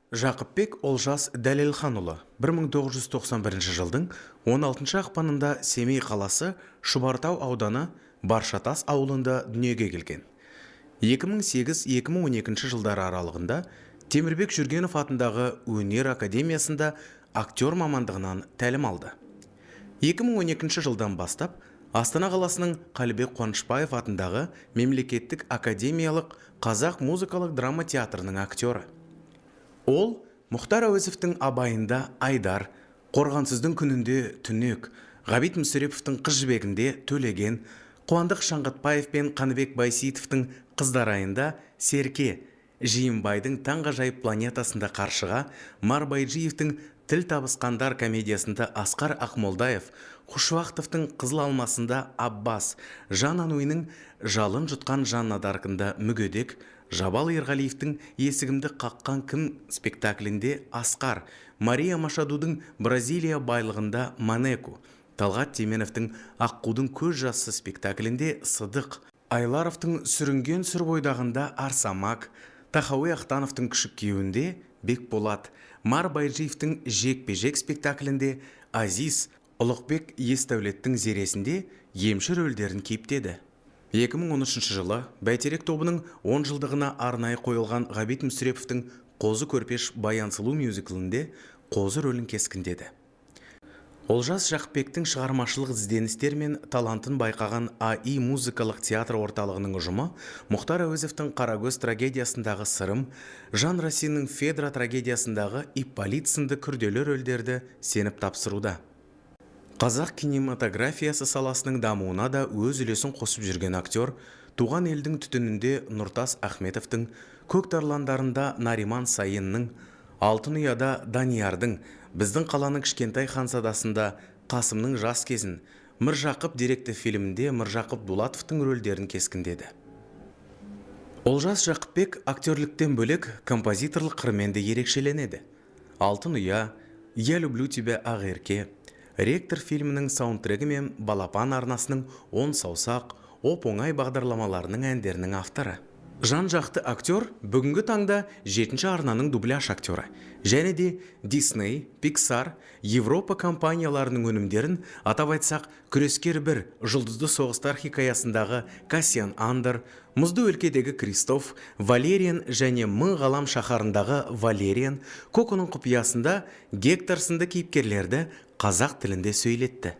Жақыпбек Олжас Дәлелханұлы 1991 жылдың 16 ақпанында Семей қаласы Шұбартау ауданы Баршатас ауылында дүниеге келген. 2008-2012 жылдары аралығында Темірбек Жүргенов атындағы өнер академиясында актер мамандығынан тәлім алды. 2012 жылдан бастап Астана қаласының Қалібек Қуанышбаев атындағы мемлекеттік академиялық қазақ музыкалық драма театрының актері. Ол Мұхтар Әуезовтің «Абайында» Айдар, «Қорғансыздың күнінде» Түнек, Ғабит Мүсіреповтің «Қыз жібегінде» Төлеген, Қуандық Шаңғытбаев пен Қаныбек Байсейітовтің «Қыздар айында» Серке, Жиенбайдың «Таңғажайып планетасында» Қаршыға, Марбайджиевтің «Тіл табысқандар» комедиясында Асқар Ақмолдаев, Хушвахтовтың «Қызыл алмасында» Аббас, Жан Ануиның «Жалын жұтқан Жанна д'Аркында» Мүгедек, Жабал Ерғалиевтің «Есігімді қаққан кім» спектаклінде Асқар, Мария Машадудың «Бразилия байлығында» Манеку, Талғат Теменовтің «Аққудың көз жасы» спектаклінде Сыдық, Айларовтың «Сүрінген сүр бойдағында» Арсамак, Тахауи Ахтановтың «Күшік күйеуінде» Бекболат, Марбайджиевтің «Жекпе-жек» спектаклінде Азиз, Ұлықбек Есдәулеттің «Зересінде» емші рөлдерін кейіптеді. 2013 жылы «Бәйтерек» тобының 10 жылдығына арнайы қойылған Ғабит Мүсіреповтің «Қозы Көрпеш Баян сұлу» мюзиклінде Қозы рөлін кескіндеді. Олжас Жақыпбектің шығармашылық ізденістері мен талантын байқаған АИ музыкалық театр орталығының ұжымы Мұхтар Әуезовтің «Қарагөз» трагедиясындағы Сырым, Жан Расиннің «Федра» трагедиясындағы Ипполит сынды күрделі рөлдерді сеніп тапсыруда. Қазақ кинематографиясы саласының дамуына да өз үлесін қосып жүрген актер «Туған елдің түтінінде» Нұртас Ахметовтің, «Көк тарландарында» Нариман Саинның, «Алтын ұяда» Даниярдың, «Біздің қаланың кішкентай ханзадасында» Қасымның жас кезін, «Міржақып» деректі фильмінде Міржақып Дулатовтың рөлдерін кескіндеді. Олжас Жақыпбек актерліктен бөлек композиторлық қырымен де ерекшеленеді. «Алтын ұя», «Я люблю тебя, Ақерке», «Ректор» фильмінің саундтрегі мен «Балапан» арнасының «Он саусақ», «Оп оңай» бағдарламаларының әндерінің авторы. Жан жақты актер бүгінгі таңда жетінші арнаның дубляж актері және де Дисней, Пиксар, Европа компанияларының өнімдерін, атап айтсақ, «Күрескер бір» жұлдызды соғыстар хикаясындағы Кассиан Андор, «Мұзды өлкедегі» Кристоф, Валериан және мың ғалам шаһарындағы Валериан, «Коконың құпиясында» Гектор сынды кейіпкерлерді қазақ тілінде сөйлетті.